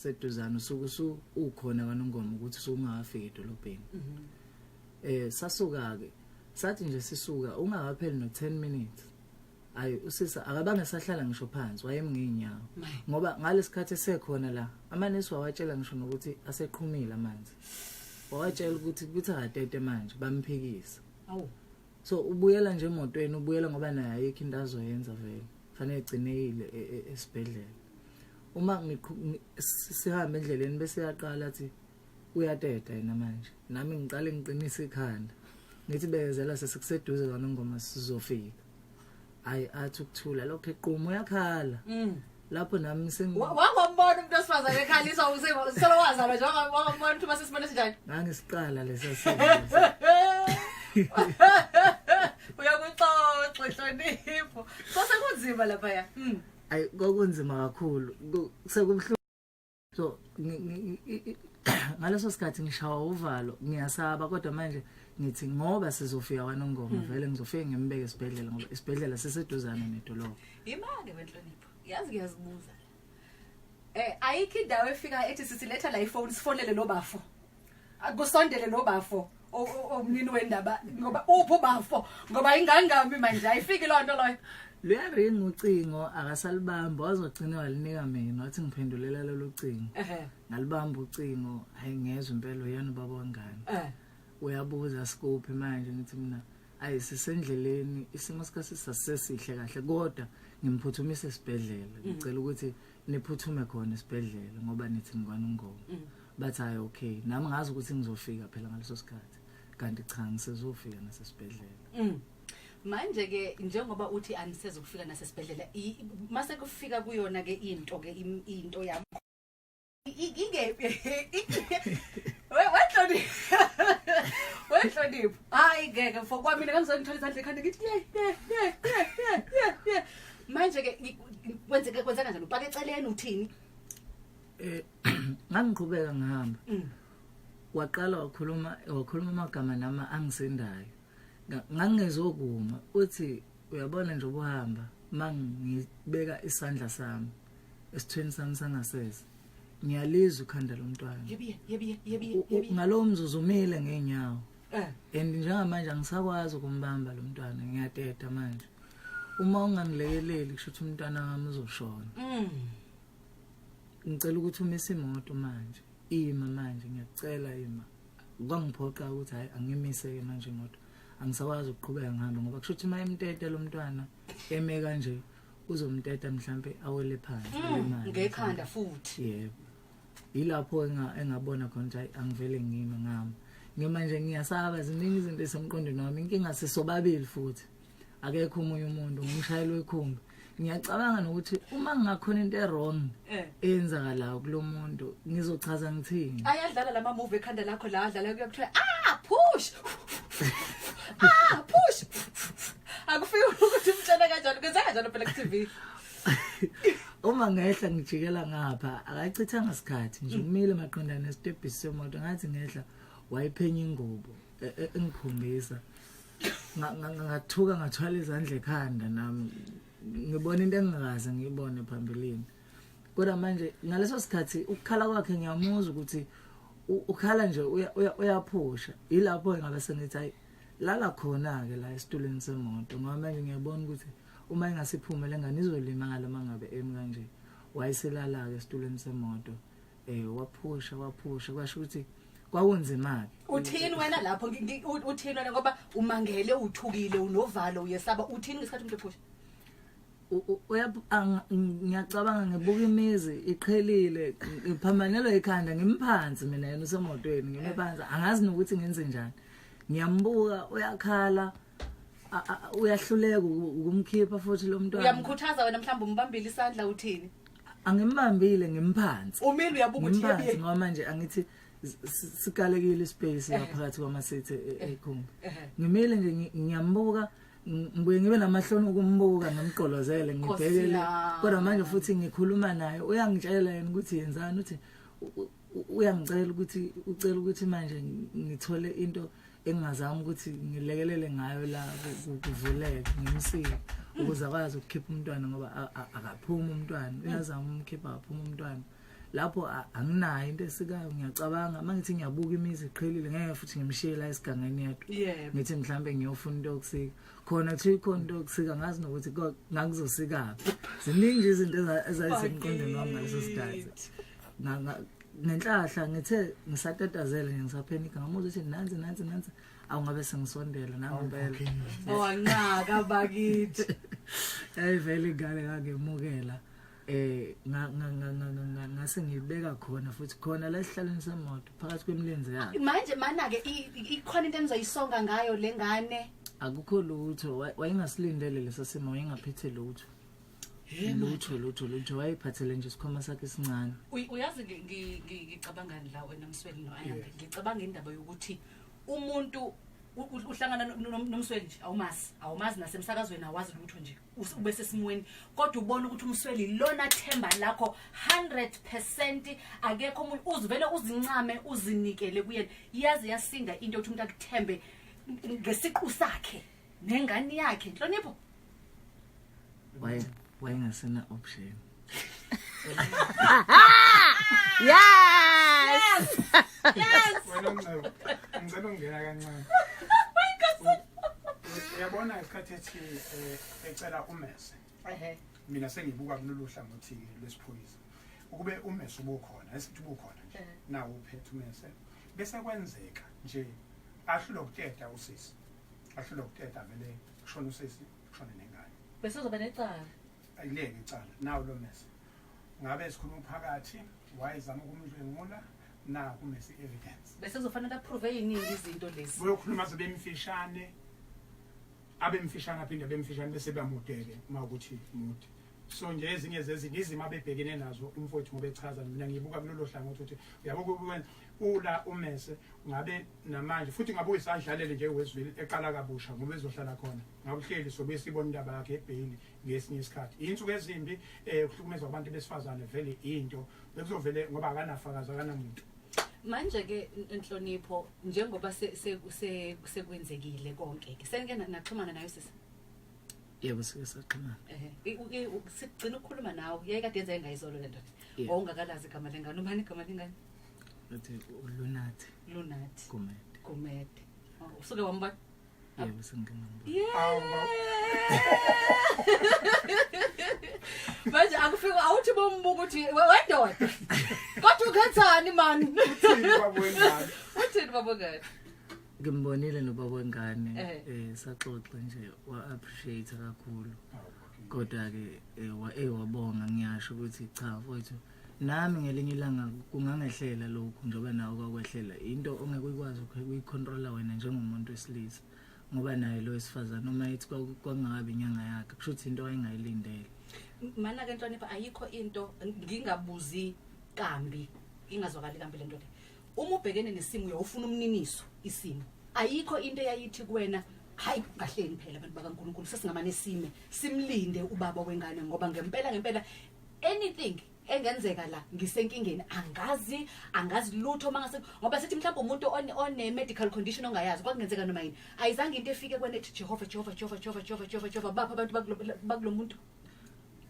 Seduzane usuke usu ukhona kaNongoma ukuthi usungafiki edolobheni. Sasuka ke, sathi nje sisuka ungakapheli no 10 minutes, ayi, usisa akabange sahlala ngisho phansi, wayemi ngeenyawo. Maye. Ngoba ngalesikhathi esekhona la, amanesi wawatshela ngisho nokuthi aseqhumile amanzi, wawatshela ukuthi akatete manje, bamphikisa. Awu. So ubuyela nje emotweni, ubuyela ngoba naye ayikho into azoyenza vele, fanele egcineyile esibhedlela. Uma sihambe endleleni bese yaqala athi uyateta yena manje, nami ngiqale ngiqinise ikhanda, ngithi bekezela, sesikuseduze kaNongoma, sizofika. Hayi, athi ukuthula lokho, eqhuma uyakhala. Lapho nami Wangambona umuntu wesifazane ekhaliswa solo wazalwa nje? Wangambona ukuthi masesibone sinjani? Ngangisiqala lesa simo. Uyakuxoxa inhlonipho. So sekunzima laphaya. Ayi, kwakunzima kakhulu. Sekubuhlungu. So ngaleso sikhathi ngishawa uvalo, ngiyasaba, kodwa manje ngithi ngoba sizofika kwaNongoma vele ngizofika ngimbeke esibhedlela, ngoba isibhedlela siseduzane nedolobha. Imake wenhlonipho, yazi ngiyazibuza, ayikho indawo efika ethi sisiletha la ifone, sifonele lo bafo, kusondele lo bafo omnini wendaba, ngoba uphi ubafo, ngoba ingangami manje ayifiki loo nto loyo? Luyaringa ucingo, akasalibamba, wazogcina walinika mina, wathi ngiphendulela lolo cingo. Ngalibamba ucingo, hayi, ngezwe impela uyena ubaba wengane. Uyabuza sikuphi manje, ngithi mina ayi, sisendleleni, isimo sikasisasesihle kahle, kodwa ngimphuthumisa esibhedlela, ngicela ukuthi niphuthume khona esibhedlela ngoba nithi ngikwaNongoma. Bathi hayi, okay, nami ngazi ukuthi ngizofika phela ngaleso sikhathi, kanti cha, ngisezofika nasesibhedlela. Manje ke njengoba uthi anisezukufika nasesibhedlela, mase kufika kuyona ke into ke into yakho ingephi? Wenhlonipho, wenhlonipho, hayi ngeke for kwamina ngangizongithola izandla ekhanda, ngithi ye ye ye ye ye ye. Manje ke kwenzeka kanjani? Upaka eceleni, uthini? Ngangiqhubeka ngihamba. Waqala wakhuluma amagama nama angisendayo. Ngangizokuma, uthi uyabona nje ubuhamba, mangibeka isandla sami esithweni sami sangasese, ngiyalizwa ukhanda lomntwana. Yebiye, yebiye, yebiye, yebiye! Ngalowo mzuzu umile ngeenyawo and njengamanje angisakwazi ukumbamba lo mntwana, ngiyateta manje. Uma ungangilekeleli, kusho ukuthi umntwana wami uzoshona. Ngicela ukuthi umise imoto manje, ima manje, ngiyakucela, ima. Kwangiphoqa ukuthi hayi, angimise-ke manje imoto, angisakwazi ukuqhubeka ngihambe, ngoba kusho ukuthi uma emtete lo mntwana eme kanje, uzomteta mhlampe awele phansi, alimale. Ngekhanda futhi. Yebo, yilapho engabona khona ukuthi hayi, angivele ngime ngihamba. Ngima nje ngiyasaba, ziningi izinto esemqondweni wami. Inkinga sisobabili futhi, akekho omunye umuntu, ngumshayeli wekhumbi. Ngiyacabanga nokuthi uma ngingakhona into e-wrong eyenzakalayo kulo muntu, ngizochaza ngithini? Ayadlala lama movie ekhanda lakho la, adlala, kuyakuthiwa, "Ah, push, ah, push." Akufiki ukuthi umtshela kanjani, kwenzeka kanjalo phela ku-TV. Uma ngehla ngijikela ngapha, akachithanga sikhathi nje, umile maqondana nesitebhisi semoto. Ngathi ngehla, wayiphenya ingubo engikhombisa. Ngathuka, ngathwala izandla ekhanda nami, ngibona into engingakaze ngiyibone phambilini. Kodwa manje ngaleso sikhathi ukukhala kwakhe ngiyamuzwa ukuthi ukhala nje, uyaphusha. Yilapho ngabe sengithi hayi, lala khona ke la esitulweni semoto, ngoba manje ngiyabona ukuthi uma ingasiphume lengane izolimala uma ngabe emi kanje. Wayeselala ke esitulweni semoto, waphusha, waphusha, kwasho ukuthi kwakunzima ke. Uthini wena lapho? Uthini wena, ngoba umangele, uthukile, unovalo, uyesaba? Uthini ngesikhathi umuntu ephusha? Ngiyacabanga, ngibuka imizi iqhelile, ngiphambanelwe ikhanda, ngimphansi mina, yena usemotweni, ngime phansi, angazi nokuthi ngenze njani. Ngiyambuka uyakhala, uyahluleka ukumkhipha futhi lo mntwana. Uyamkhuthaza wena, mhlawumbe umbambile isandla, uthini? Angimbambile, ngimphansi. Umile, uyabuka ukuthi Ngimphansi yebiye. Ngoba manje angithi sikalekile ispace ngaphakathi kwamasithi ekhumbi. Ngimile nje, ngiyambuka, ngibuye ngibe namahloni ukumbuka, ngimgqolozele, ngibhekele. Yami. Kodwa manje futhi ngikhuluma naye, uyangitshela yena ukuthi yenzani, uthi uyangicela ukuthi ucela ukuthi manje ngithole into engingazama ukuthi ngilekelele ngayo la kuvuleke, ngimsike ukuze akwazi ukukhipha umntwana, ngoba akaphumi umntwana. Uyazama umkhipha, akaphuma umntwana. Lapho anginayo into esikayo, ngiyacabanga mangithi ngiyabuka imizi iqhelile, ngeke futhi ngimshiye la esigangeni yedwa. Ngithi mhlambe ngiyofuna into yokusika khona, kuthiwa ikhona into yokusika, ngazi nokuthi ngakuzosikaphi. Ziningi izinto ezazisemqondweni wami ngaleso sikhathi. Ngenhlahla ngithe ngisatatazela nje, ngisaphenika, ngamuzwa ukuthi nansi nansi nansi, awungabe sengisondela nangempela. Owanqaka bakithi. Yayivele ingane, ngangemukela, ngase ngibeka khona futhi khona la esihlalweni semoto phakathi kwemilenze yakhe. Manje mana ke, ikhona into enizoyisonga ngayo lengane? Akukho lutho, wayengasilindele leso simo, wayengaphethe lutho, lutho lutho lutho, wayephathele nje isikhwama sakhe esincane. Uyazi ngicabangani la, wena Msweli no-Ayanda? Ngicabanga indaba yokuthi umuntu uhlangana noMsweli nje, awumazi, awumazi nasemsakazweni, awazi lutho nje, ube sesimweni, kodwa ubona ukuthi uMsweli lona themba lakho 100%, akekho omunye, uzivele uzincame, uzinikele kuyena. Yazi yasinda into yokuthi umuntu akuthembe ngesiqu sakhe nengane yakhe, Nhlonipho. Wayengasena option. Yes. Yes. Wena Ngcebo, ngicela ukungena kancane. Uyabona isikhathi ethi ecela umese, mina sengibuka kulolu hlangothi lwesiphoyisa, ukube umese ubukhona, esithi ubukhona nje, nawo uphethe umese, bese kwenzeka nje ahlulwe ukuteta usisi, ahlulwe ukuteta, vele kushona usisi, kushone nengane. Bese uzoba necala. Ayileke icala nawo lo mese, ngabe sikhuluma phakathi wayezama ukumdlwengula naku mese evidence. Bese kuzofanele a-prove eyiningi izinto lezi. Kuyokhuluma aze bemfishane, abemfishane, aphinde abemfishane, bese bamudeke uma ukuthi mude. So nje ezinye zezinto, izimo abebhekene nazo umfowethu ngoba echaza, mina ngibuka kulolo hlangothi ukuthi uyabo kube ula umese ngabe namanje futhi ngabe uyisadlalele nje wezwile eqala kabusha ngoba ezohlala khona, ngabe uhleli sobe sibona indaba yakhe ebheyili ngesinye isikhathi. Insuku ezimbi, ukuhlukumezwa kwabantu besifazane vele into bekuzovele ngoba akanafakazi, akanamuntu. Manje ke, Nhlonipho, njengoba sekwenzekile konke ke, senike naxhumana nayo sisi? Yebo, sike saxhumana. Sigcina ukukhuluma nawe yayikade yenza engayizolo le ndoda. Wawungakalazi igama lengane. Ubani igama lengane? Uthi uLunathi. Lunathi Gumede. Gumede. Oh, usuke wambona? Yebo, sengike ngambona. Awu. Manje akufika awuthi bombuka ukuthi wendoda, kodwa ukhethani man? Uthini baba wengane? Uthini baba wengane? Ngimbonile nobaba wengane. Saxoxa nje, wa appreciate kakhulu, kodwa ke wabonga. Ngiyasho ukuthi cha mfowethu, nami ngelinye ilanga kungangehlela lokhu njengoba nawe kwakwehlela, into ongeke uyikwazi ukuyicontrola wena njengomuntu wesilisa, ngoba naye lo wesifazane uma ethi kwakungakabi inyanga yakhe, kusho ukuthi into ayengayilindele. Mana ke Nhlonipho, ayikho into ngingabuzi kambi, ingazwakali kambi lento le. Uma ubhekene nesimo uyawufuna umniniso isimo, ayikho into eyayithi kuwena, "Hayi kahleni phela abantu bakaNkuluNkulu, sesingamane sime simlinde ubaba wengane, ngoba ngempela ngempela anything engenzeka la ngisenkingeni, angazi, angazi lutho mangase," ngoba sithi mhlawumbe umuntu one medical condition ongayazi, kwakungenzeka noma yini. Ayizange into efike kwena ethi, "Jehova, Jehova, Jehova, Jehova, Jehova, Jehova, Jehova, bapha abantu bakulo muntu"?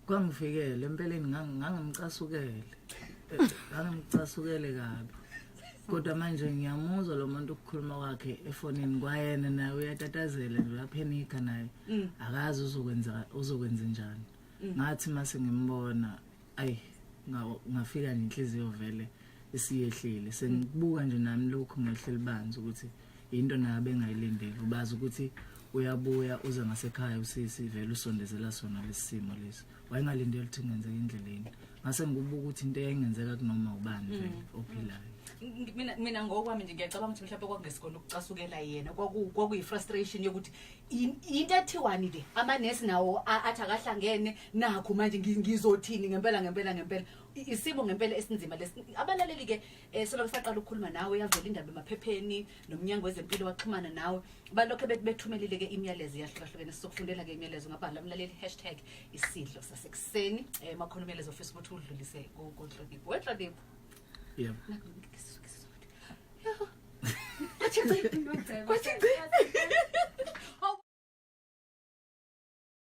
Kwangifikela empeleni, ngangimcasukele, ngangimcasukele kabi, kodwa manje ngiyamuzwa lo muntu ukukhuluma kwakhe efonini kwayena, naye uyatatazela nje, uyaphenika naye, akazi uzokwenza, uzokwenza njani. Ngathi mase ngimbona, ayi, ngafika nje inhliziyo vele isiyehlile, sengibuka nje nami lokhu ngehle libanzi ukuthi into naye abengayilindele, ubazi ukuthi uyabuya uze ngasekhaya usisi vele usondezela sona lesimo lesi, wayengalindele ukuthi kungenzeka endleleni. Ngase ngikubuka ukuthi into eyayingenzeka kunoma ubani vele ophilayo. Mina ngokwami nje ngiyacabanga ukuthi mhlawumbe kwakungesikona ukucasukela yena, kwakuyi-frustration yokuthi into ethiwani le, amanesi nawo athi akahlangene nakho manje, ngizothini ngempela ngempela ngempela. Isimo ngempela esinzima lesi. Abalaleli ke, soloko saqala ukukhuluma nawe, yavela indaba emaphepheni, nomnyango wezempilo waxhumana nawe, balokho bethumelile ke imiyalezo eyahlukahlukene. Sizokufundela ke imiyalezo, ngabhala umlaleli #IsidloSasekuseni. Makhona umyalezo ofisa ukuthi udlulise kuNhlonipho, weNhlonipho? Yebo. Kwathi ngci, kwathi ngci.